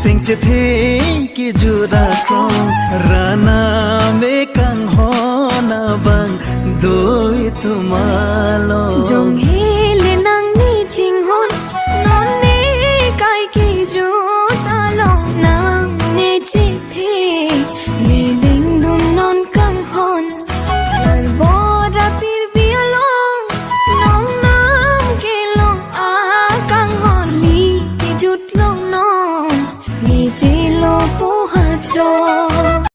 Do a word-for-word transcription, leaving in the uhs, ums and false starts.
Sing chethe kejut akrong, Rana me kanghon abang do itum along. Jong hele nangni chinghon, non ne kai kejut along, nang ne chethe, ne dingdun non kanghon. Sarbura pirbi along, nong nam kelong akanghon, ne kejut long non, ne chelo po hachon.